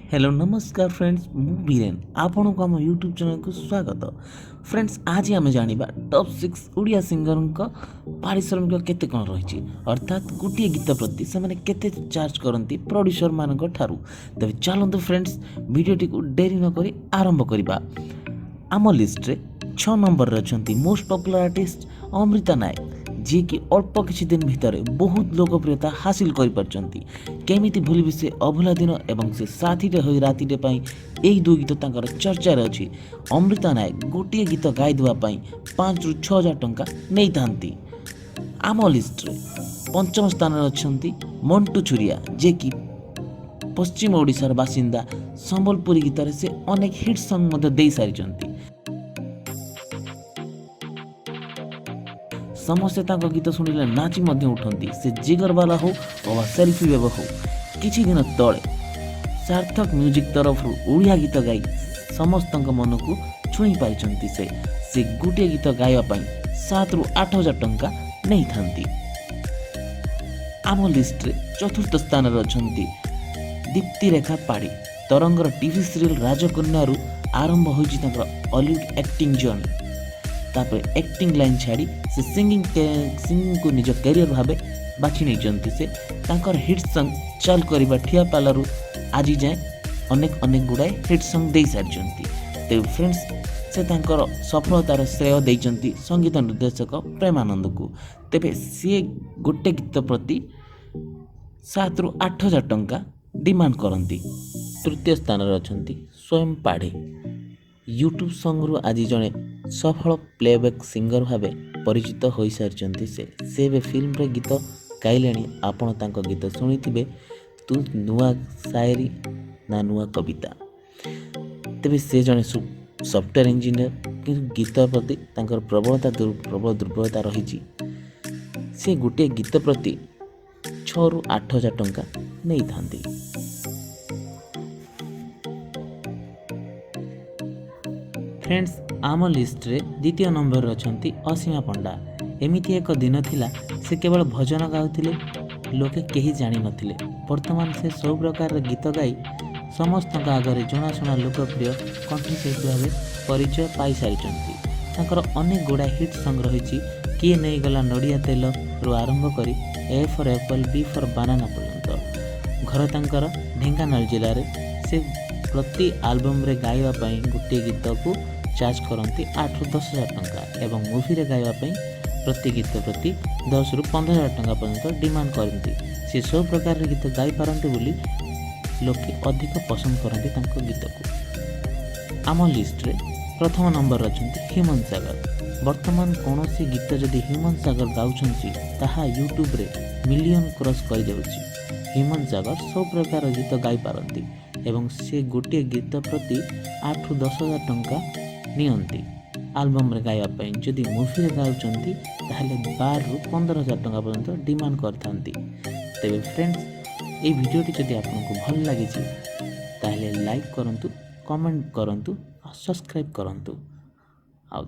Hello, ନମସ୍କାର friends, ମୁଁ ବୀରେନ। ଆପଣଙ୍କୁ ଆମ ୟୁଟ୍ୟୁବ୍ ଚ୍ୟାନେଲକୁ ସ୍ୱାଗତ। ଫ୍ରେଣ୍ଡସ୍, ଆଜି ଆମେ ଜାଣିବା ଟପ୍ 6 ଓଡ଼ିଆ ସିଙ୍ଗରଙ୍କ ପାରିଶ୍ରମିକ କେତେ କ'ଣ ରହିଛି, ଅର୍ଥାତ୍ ଗୋଟିଏ ଗୀତ ପ୍ରତି ସେମାନେ କେତେ ଚାର୍ଜ କରନ୍ତି ପ୍ରଡ୍ୟୁସରମାନଙ୍କ ଠାରୁ। ତେବେ ଚାଲନ୍ତୁ ଫ୍ରେଣ୍ଡସ୍, ଭିଡ଼ିଓଟିକୁ ଡେରି ନକରି ଆରମ୍ଭ କରିବା। ଆମ ଲିଷ୍ଟରେ 6 ନମ୍ବରରେ ଅଛନ୍ତି most popular artist Amrita Nayak, ଯିଏକି ଅଳ୍ପ କିଛି ଦିନ ଭିତରେ ବହୁତ ଲୋକପ୍ରିୟତା ହାସିଲ କରିପାରିଛନ୍ତି। କେମିତି ଭୁଲିବି ସେ ଅଭୁଲା ଦିନ ଏବଂ ସେ ସାଥିଟେ ହୋଇ ରାତିଟେ ପାଇଁ, ଏହି ଦୁଇ ଗୀତ ତାଙ୍କର ଚର୍ଚ୍ଚାରେ ଅଛି। ଅମୃତା ନାୟକ ଗୋଟିଏ ଗୀତ ଗାଇଦେବା ପାଇଁ 5ରୁ 6 ହଜାର ଟଙ୍କା ନେଇଥାନ୍ତି। ଆମ ଲିଷ୍ଟରେ ପଞ୍ଚମ ସ୍ଥାନରେ ଅଛନ୍ତି ମଣ୍ଟୁ ଛୁରିଆ, ଯିଏକି ପଶ୍ଚିମ ଓଡ଼ିଶାର ବାସିନ୍ଦା। ସମ୍ବଲପୁରୀ ଗୀତରେ ସେ ଅନେକ ହିଟ୍ ସଙ୍ଗ ମଧ୍ୟ ଦେଇସାରିଛନ୍ତି। ସମସ୍ତେ ତାଙ୍କ ଗୀତ ଶୁଣିଲେ ନାଚି ମଧ୍ୟ ଉଠନ୍ତି, ସେ ଜିଗରବାଲା ହଉ ଅବା ସେଲ୍ଫି ବେବ ହଉ। କିଛି ଦିନ ତଳେ ସାର୍ଥକ ମ୍ୟୁଜିକ୍ ତରଫରୁ ଓଡ଼ିଆ ଗୀତ ଗାଇ ସମସ୍ତଙ୍କ ମନକୁ ଛୁଇଁ ପାରିଛନ୍ତି ସେ। ସେ ଗୋଟିଏ ଗୀତ ଗାଇବା ପାଇଁ 7ରୁ 8 ହଜାର ଟଙ୍କା ନେଇଥାନ୍ତି। ଆମ ଲିଷ୍ଟରେ ଚତୁର୍ଥ ସ୍ଥାନରେ ଅଛନ୍ତି ଦୀପ୍ତିରେଖା ପାଢ଼ୀ। ତରଙ୍ଗର ଟିଭି ସିରିଏଲ୍ ରାଜକନ୍ୟାରୁ ଆରମ୍ଭ ହୋଇଛି ତାଙ୍କର ଅଲିଉଡ଼ ଆକ୍ଟିଂ ଜର୍ଣ୍ଣି। ତାପରେ ଆକ୍ଟିଂ ଲାଇନ୍ ଛାଡ଼ି ସେ ସିଙ୍ଗିଂକୁ ନିଜ କ୍ୟାରିୟର ଭାବେ ବାଛି ନେଇଛନ୍ତି ସେ। ତାଙ୍କର ହିଟ୍ ସଙ୍ଗ୍ ଚାଲ କରିବା ଠିଆ ପାଲାରୁ ଆଜି ଯାଏଁ ଅନେକ ଅନେକ ଗୁଡ଼ାଏ ହିଟ୍ ସଙ୍ଗ୍ ଦେଇସାରିଛନ୍ତି। ତେବେ ଫ୍ରେଣ୍ଡସ୍, ସେ ତାଙ୍କର ସଫଳତାର ଶ୍ରେୟ ଦେଇଛନ୍ତି ସଙ୍ଗୀତ ନିର୍ଦ୍ଦେଶକ ପ୍ରେମାନନ୍ଦକୁ। ତେବେ ସିଏ ଗୋଟେ ଗୀତ ପ୍ରତି 7ରୁ 8 ହଜାର ଟଙ୍କା ଡିମାଣ୍ଡ କରନ୍ତି। ତୃତୀୟ ସ୍ଥାନରେ ଅଛନ୍ତି ସ୍ୱୟଂ ପାଢ଼ୀ। ୟୁଟ୍ୟୁବ୍ ସଙ୍ଗରୁ ଆଜି ଜଣେ ସଫଳ ପ୍ଲେବ୍ୟାକ୍ ସିଙ୍ଗର ଭାବେ ପରିଚିତ ହୋଇସାରିଛନ୍ତି ସେ। ସେ ଏବେ ଫିଲ୍ମରେ ଗୀତ ଗାଇଲେଣି। ଆପଣ ତାଙ୍କ ଗୀତ ଶୁଣିଥିବେ, ତୁ ନୂଆ ସାଏରୀ ନା ନୂଆ କବିତା। ତେବେ ସେ ଜଣେ ସଫ୍ଟୱେର୍ ଇଞ୍ଜିନିୟର, କିନ୍ତୁ ଗୀତ ପ୍ରତି ତାଙ୍କର ପ୍ରବଳ ଦୁର୍ବଳତା ରହିଛି। ସେ ଗୋଟିଏ ଗୀତ ପ୍ରତି 6ରୁ 8 ହଜାର ଟଙ୍କା ନେଇଥାନ୍ତି। ଫ୍ରେଣ୍ଡସ୍, ଆମ ଲିଷ୍ଟରେ ଦ୍ୱିତୀୟ ନମ୍ବରରେ ଅଛନ୍ତି ଅସୀମା ପଣ୍ଡା। ଏମିତି ଏକ ଦିନ ଥିଲା, ସେ କେବଳ ଭଜନ ଗାଉଥିଲେ, ଲୋକେ କେହି ଜାଣିନଥିଲେ। ବର୍ତ୍ତମାନ ସେ ସବୁ ପ୍ରକାରର ଗୀତ ଗାଇ ସମସ୍ତଙ୍କ ଆଗରେ ଜଣାଶୁଣା ଲୋକପ୍ରିୟ କଣ୍ଠଶିଳ୍ପୀ ଭାବେ ପରିଚୟ ପାଇସାରିଛନ୍ତି। ତାଙ୍କର ଅନେକ ଗୁଡ଼ାଏ ହିଟ୍ ସଙ୍ଗ୍ ରହିଛି, କିଏ ନେଇଗଲା ନଡ଼ିଆ ତେଲରୁ ଆରମ୍ଭ କରି A for apple, B for banana ପର୍ଯ୍ୟନ୍ତ। ଘର ତାଙ୍କର ଢେଙ୍କାନାଳ ଜିଲ୍ଲାରେ। ସେ ପ୍ରତି ଆଲବମ୍ରେ ଗାଇବା ପାଇଁ ଗୋଟିଏ ଗୀତକୁ ଚାର୍ଜ କରନ୍ତି 8ରୁ 10 ହଜାର ଟଙ୍କା ଏବଂ ମୁଭିରେ ଗାଇବା ପାଇଁ ପ୍ରତି ଗୀତ ପ୍ରତି 10ରୁ 15 ହଜାର ଟଙ୍କା ପର୍ଯ୍ୟନ୍ତ ଡିମାଣ୍ଡ କରନ୍ତି। ସେ ସବୁ ପ୍ରକାରର ଗୀତ ଗାଇପାରନ୍ତି ବୋଲି ଲୋକେ ଅଧିକ ପସନ୍ଦ କରନ୍ତି ତାଙ୍କ ଗୀତକୁ। ଆମ ଲିଷ୍ଟରେ ପ୍ରଥମ ନମ୍ବରରେ ଅଛନ୍ତି ହ୍ୟୁମାନ ସାଗର। ବର୍ତ୍ତମାନ କୌଣସି ଗୀତ ଯଦି ହ୍ୟୁମାନ ସାଗର ଗାଉଛନ୍ତି, ତାହା ୟୁଟ୍ୟୁବରେ ମିଲିୟନ କ୍ରସ୍ କରିଯାଉଛି। ହ୍ୟୁମାନ ସାଗର ସବୁ ପ୍ରକାର ଗୀତ ଗାଇପାରନ୍ତି ଏବଂ ସେ ଗୋଟିଏ ଗୀତ ପ୍ରତି 8ରୁ 10 ହଜାର ଟଙ୍କା ନିଅନ୍ତି ଆଲବମ୍ରେ ଗାଇବା ପାଇଁ। ଯଦି ମୁଭିରେ ଗାଉଛନ୍ତି, ତାହେଲେ 12ରୁ 15 ହଜାର ଟଙ୍କା ପର୍ଯ୍ୟନ୍ତ ଡିମାଣ୍ଡ କରିଥାନ୍ତି। ତେବେ ଫ୍ରେଣ୍ଡସ୍, ଏଇ ଭିଡ଼ିଓଟି ଯଦି ଆପଣଙ୍କୁ ଭଲ ଲାଗିଛି, ତାହେଲେ ଲାଇକ୍ କରନ୍ତୁ, କମେଣ୍ଟ କରନ୍ତୁ ଆଉ ସବସ୍କ୍ରାଇବ୍ କରନ୍ତୁ ଆଉ